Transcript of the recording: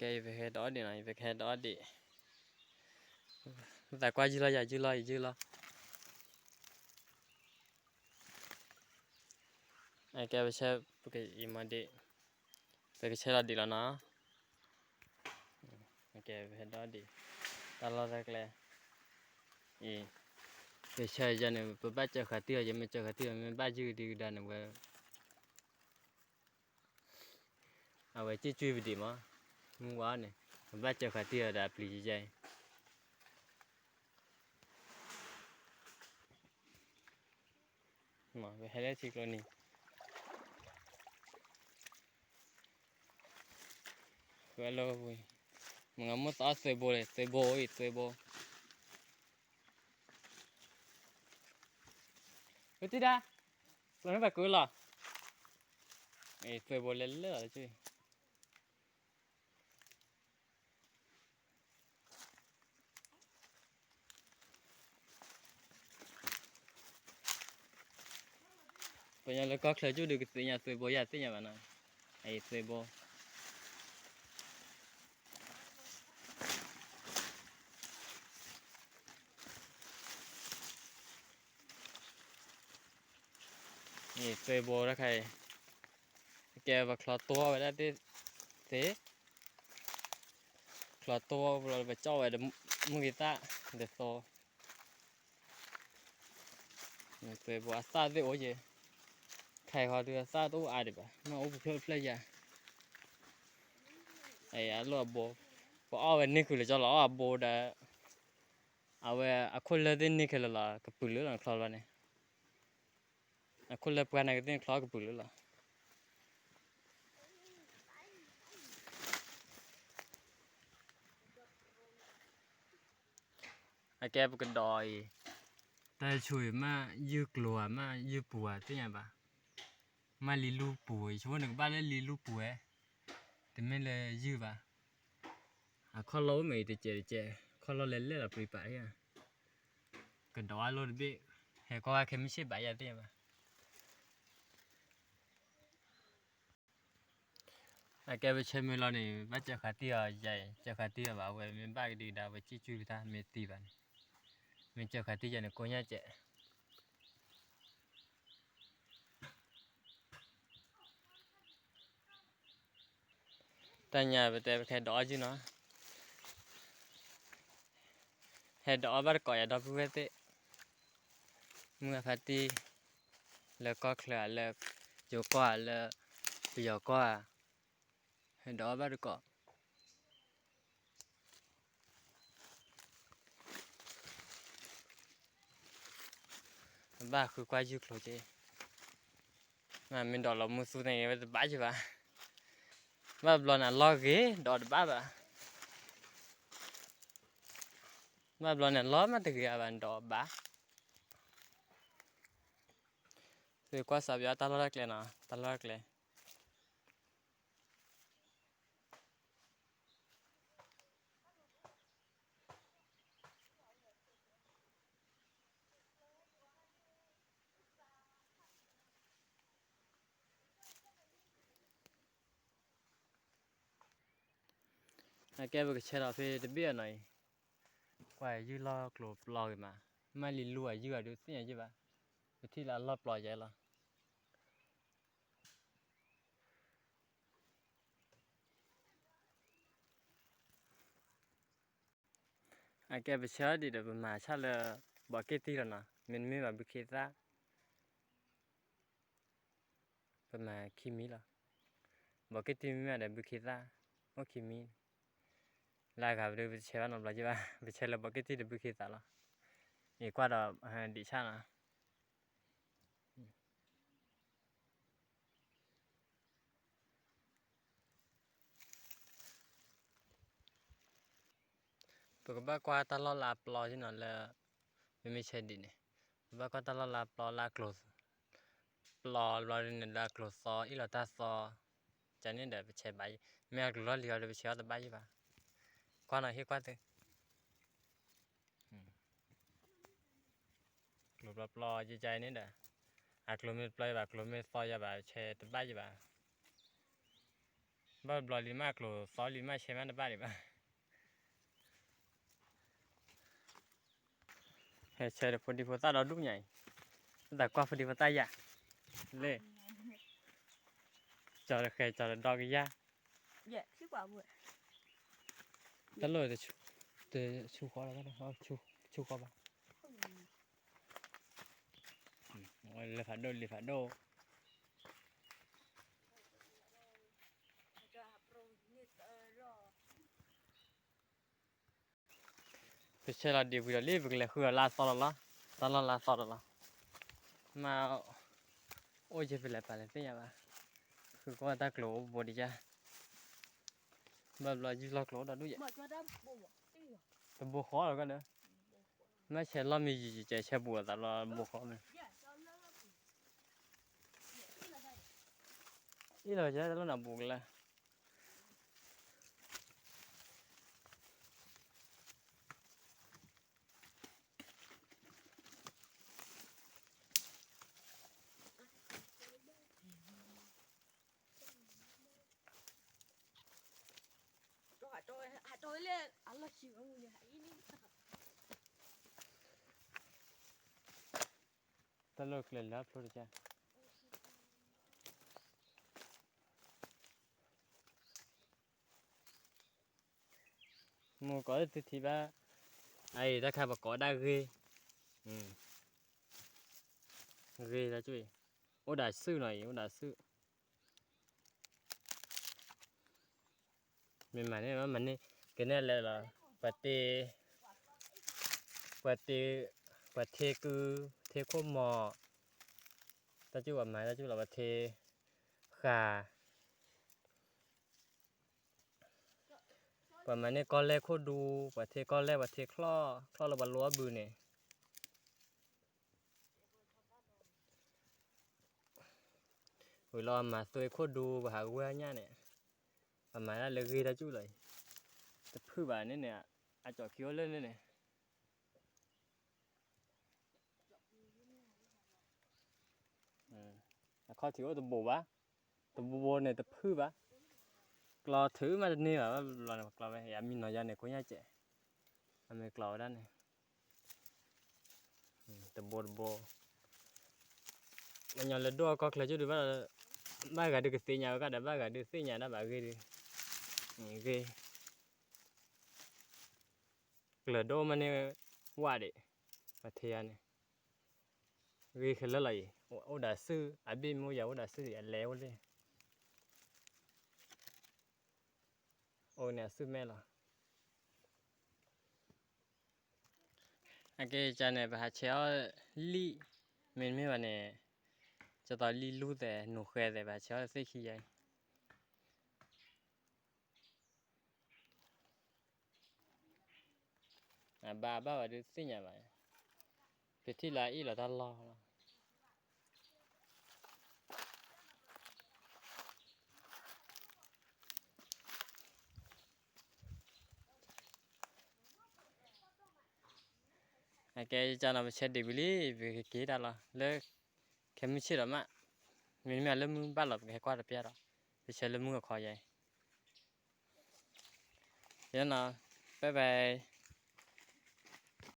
ကဲ ယပဟဲဒီးအီၣ်ဒံးနီၤ, ယပကဟဲဒီးအီၣ်ဒံး, သးကွၢ်ယုၢ်လီၤ ယၤယုၢ်လီၤ ယယုၢ်လီၤ. အကဲ ပဆဲ ပကယမၤဒံး, ပကဆဲးလီၤဒံးလီၤနီၤ. ကဲ ပဟဲဒီးဒံး, တၢ်လီၢ်တၢ်ကျဲ, အံၤ, ပဆဲးယၤန့ၣ် ပဘၣ်စၢဃာ်တံၢ်အီၤ, ယမ့ၢ်စၢဃာ်တံၢ်အီၤ မ့ၢ်ဘၣ်ယုၢ်ဒံးကဒါန့ၣ်ဝဲ အဝဲစ့ၢ်ကီးပဒံးမး, မုၢ်ဝါန့ၣ်, ပဘၣ်စၢဃာ်တံၢ်အီၤဒီးအပျံၤယဲၢ်, ပဟဲလၢထံကျိနံၤ, ဝဲလၢ, မုၢ်ဂၤမိၢ်သးအီၣ်သွဲဘိလဲၣ်, သွဲဘိအံၤ သွဲဘိ ဝတံၢ်ဒါ, လီၤန့ၢ်ဘၣ်ကုလီၤ, သွဲဘိလဲၤလၢာ်လီၤ, ပှၤညီလၢကီၢ်ချၢကၠိဒုးကသ့ၣ်ညါသွဲဘိ ယၤသ့ၣ်ညါဘၣ်နီၤ, အံၤသွဲဘိ သွဲဘိတခါအံၤ, ကဲပချီတိၢ်ဝဲဒၣ်သ့ၣ်, ချီတိၢ်ဝဲလီၤ ပကၠီၣ်ဝဲဒီးမုၢ်ဂ့ၤသၣ်, ဒီးသီ, သွဲဘိအသၣ်သ့ၣ်အိၣ်ယဲ, ခဲအံၤဃီဒုးအသၣ်တအိၣ်အါဒံးဘၣ် မ့ၢ်အိၣ်ပဖျၢၣ်ဖျၢၣ်ယၤ, အလီၢ်အဘိ, ပအီၣ်ဝဲန့ၢ်ဃုာ်လၢကၠီလီၤ အီၣ်အဘိဒီး, အဝဲအခိၣ်လၢသ့ၣ်န့ၢ်ခဲလၢာ်လီၤ ကပုာ်လၢလီၤနချီလီၤန့ၣ်, အခိၣ်လၢပှၤန့ၣ်ကသ့ၣ်နချီကပုာ်လၢလီၤ. အကဲပကဒီးအံၤ, တၢ်ဆိၣ်အံၤမ့ၢ်ယုၢ်ကျိၤဧါ မ့ၢ်ယုၢ်ပူၤဧါသ့ၣ်ညါဘၣ်, မ့ၢ်လံလူပူၤ, ယဆိကမိၣ်န့ၣ်ကဘၣ်လၢလံလူပူၤဝဲ, တမ့ၢ်လၢယုၢ်ဘၣ်, အခီၣ်လီၢ်အိၣ်မ့ၢ်အံၤတစဲးတစဲး, ခီၣ်လီၢ်လဲၤလဲၤလီၤပြံပာ်ယၤ, ကဒီးအလိၣ်တဘ့ၣ်, ဟဲကွၢ်ခဲမုၢ်ဆ့ၣ်ဘၣ်ယၤသ့ၣ်ညါဘၣ်. အကဲပဆဲမ့ၢ်လီၤန့ၣ် ဘၣ်စၢဃာ်တံၢ်အီၤယၤအံၤ, စၢဃာ်တံၢ်အီၤဘၣ် အဝဲမ့ၢ်ဘၣ်ကဒံကဒါ အဝဲစ့ၢ်ကီးပတၢ်မ့ၢ်သံဘၣ်န့ၣ်, မ့ၢ်စၢဃာ်တံၢ်ယၤန့ၣ် ကိညၢ်စဲး တၢ်ညါပတဲပကဟဲဒီးအီၣ်ယုၢ်နီၤ, ဟဲဒီးအီၣ်ဘၣ်တကိးယၤဒီပုၢ်ဝဲၢ်သ့ၣ်, မုၢ်ဂၤဖါတံၢ်, လၢကီၢ်ချၢဧါ လၢယိၤကီၢ်ဧါ လၢပယီၤကီၢ်ဧါ, ဟဲဒီးအီၣ်ဘၣ်တကိး ဘၣ်ဃုကွၢ်ယုၢ်ကျိၤက့ၤ, မ့ၢ်ဒီးလီၤမူသူန့ၣ်ဝဲတဘၣ်ယဘၣ်, ဘၣ်ဘျီန့ၣ်လီၤဂ့ၤဒီးတဘၣ်ဘၣ်, ဘၣ်ဘျီန့ၣ်လီၤမ့ၢ်တဂ့ၤအဘၣ်ဒီးဘၣ်, သုကွၢ်စးပယီၤတၢ်လီၢ်တၢ်ကျဲနီၤ တၢ်လီၢ်တၢ်ကျဲ အကဲပကဆဲးဒီးဖဲတဘ့ၣ်အနီၤအံၤ, ကွၢ်ယုၢ်လီၢ်ကျိၤပျီဂ့ၤမး, မ့ၢ်လံလူအယုၢ်အဒုးသ့ၣ်ညါယဘၣ်, ပထံၣ်လၢအလီၢ်ပျီယဲလီၤ. အကဲပဆၢဒံးဒီးပမၤဆၣ်လၢ ဘီးက့ၣ်တံၢ်လီၤနီၤ, မ့တမ့ၢ်ဘၣ်ဘုခ့သၣ်, ပမၤခံမံၤလီၤ. ဘီးက့ၣ်တံၢ်မ့ၢ်ဘၣ်ဒီးဘုခ့သၣ်, အိၣ်ခံမံၤ, လၢအဂၤပဒုးပတဆဲးဘၣ်နီတဘျီက့ဘၣ်, ပဆဲးလၢဘီးက့ၣ်တံၢ်ဒီးဘုခ့သၣ်လီၤ. အံၤကွၢ်ဒီးဒံးဆၣ်နီၤ. ပကဘၣ်ကွၢ်တၢ်လီၢ်လၢအပျီက့နီၤလၢ မ့မ့ၢ်ဆဲးဒံးန့ၣ်, ပဘၣ်ကွၢ်တၢ်လီၢ်လၢအပျီလၢအကျိၤ, ပျီဘျီဒ်န့ၣ်လၢအကျိၤသီ အ့ၣ်လိာ်တၢ်သီ, ကန့ၣ်ဒီးပဆဲးဘၣ်ယံၤ, မ့ၢ်အကျိၤလီၢ်လံၤအီၤဒီးပဆဲးအီၣ်တဘၣ်ယံၤဘၣ်. ကွၢ်နီၤ ဟ့ၣ်ကွၢ်သု ကျိၤပျီပျီယကန့ၣ်ဒီး, အကျိၤမ့ၢ်ပျီယဘၣ် ကျိၤမ့ၢ်သီယဘၣ် ဆဲးတဘၣ်ယဘၣ်. ဘၣ်ဘျီလံမးကျိၤသီလံမး ဆဲးမးတဘၣ်ဒံးဘၣ်. ဟဲဆဲးဒီးဖိဒံဖိသၣ်ဒီဒူၣ်ညါအံၤ, သးကွၢ်ဖိဒံဖိသၣ်ယၤ, လၢ, ကၠီၤတဃဲၤကၠီၤတဒီကယၢ်, တလိၣ်, တဆူဃီလီၤ, ဆူဃီဘၣ်, လၢဖးဒိၣ်လံဖးဒိၣ်. ပဆဲးလီၤဒံးဝံၤဒီးလံ ပကလဲၤဃုအီၤလၢအသီလီၤလီၤ, တၢ်လီၢ်လၢအသီလီၤလီၤ. မ့ၢ်, အိၣ်ယဲၢ်ဖဲလဲၣ်ပာ်လဲၣ်သ့ၣ်ညါဘၣ်, ဃုကွၢ်တၢ်ကျိၤအိၣ်ဘိဒံးယါ, ဘၣ်ဘျီယုၢ်လီၢ်ကျိၤအိၣ်ဒီးဒူၣ်ယဲၢ်, တဘိဃီလီၤကဒီး, မ့ၢ်ဆဲးလီၢ်မ့ၢ်ယံာ်ယံာ်ကဲဆဲးဘူးအသးလီၤဘိဃီမ့ၢ် အ့ၣ်လီၤယဲတလိၣ်နဘူးကလၢာ်. တၢ်လီၢ်ကျဲလၢဖျိတကၢ် မိၢ်ကိးလၢသုထံၣ်ဘၣ်, အအံၤတၢ်ခါပကိးဒၣ်ဂ့ၤ, ဂ့ၤလၢကၠိအံၤ, အိၣ်ဒၣ်စုၣ်နီၤအံၤ အိၣ်ဒၣ်စုၣ်, မ့ၢ်မၤန့ၢ်မၤန့ၢ်, ကနဲၣ်လဲၣ်လီၤ, ပှၤတ့, ပှၤတ့, ပှၤထ့ကု, ထ့ခိၣ်မီၤ, တၢ်ကၠိပှၤမၤတၢ်ကၠိလီၤ ပှၤထ့, ဃာ် ပှၤမၤန့ၢ်ကီၢ်လဲၢ်ခိၣ်ဒူ, ပှၤထ့ကီၢ်လဲၢ် ပှၤထ့ချီၣ်, ချီၣ်လၢပှၤလိအီၣ်ဘုန့ၣ်, ဝံၤလီၤမၤသွ့ခိၣ်ဒူ ပှၤဟးဂီၤညၣ်န့ၣ်, ပှၤမၤတၢ်လၢဂ့ၤတၢ်ကၠူၣ်လီၤအံၤ, တဖုၣ်ဘၣ်န့ၣ်န့ၣ်, အကၠီၣ်ခံအိၣ်လၢန့ၣ်န့ၣ် အခီၣ်ထံးအိၣ်တဘိးဘၣ်, တဘိးဘိးန့ၣ်တဖုၣ်ဘၣ်, ကျီထုးမးတန့ၢ်ဘၣ်, ဘၣ်ဘျီန့ၣ်ကျီဝဲ ယမံနီၤယါန့ၣ် ကိးညါကဲး, အမ့ၢ်ကျီဝဲဒၣ်န့ၣ်, တဘိးတဘိး, ပညီလၢဒိၣ်အကီၢ်ချၢကၠူၣ်ဒုးဘၣ်, ဘၣ်ဂၤဒုးကသ့ၣ်ညါဝဲကဒီး ဘၣ်ဂၤဒုးသ့ၣ်ညါဒၣ်ဘၣ်ဂ့ၤဒုး, ဂ့ၤ ကျၢၤဒိၣ်မးန့ၣ်, ဝၣ်ဒံး, ပှၤထ့ယါန့ၣ်, ဂ့ၤခဲလၢာ်လီၤအံၤ, အိၣ်ဒၣ်စုၣ်, အဘ့ၣ်မ့ၢ်အိၣ်ယၤအိၣ်ဒၣ်စုၣ်အလဲၤအိၣ်လံ, အိၣ်န့ၣ်အစုၣ်မဲာ်လီၤ. အကဲကန့ၣ် ပဟးဆဲးအီၣ်လံၣ်, မ့တမ့ၢ်ဘၣ်န့ၣ်, ကသိးလံၣ်လူၢ်သဲး နူၤဃဲသဲး ပဟးဆဲးအီၣ်သ့ၣ်ခံယါအံၤ အဘၣ်ဘၣ်ဝဲဒုးသ့ၣ်ညါဘၣ်, ပထံၣ်လၢအအ့ၣ်လီၤတၢ်လီၢ်လီၤ. အကဲကန့ၣ် ပဆဲးဒံးဝံၤလံ, ပကက့ၤတၢ်လီၤ လၢ, ခဲမုၢ်ဆ့ၣ်ဒီးမး, မ့တမ့ၢ်လၢမုၢ်ဘၣ်လီၤ ပကဟဲကွၢ်တပျၢ်ဒီး, ပဆဲးလၢမုၢ်အခီယါအံၤ, ယဲနီၤ, ဘၣ်ဘၣ်.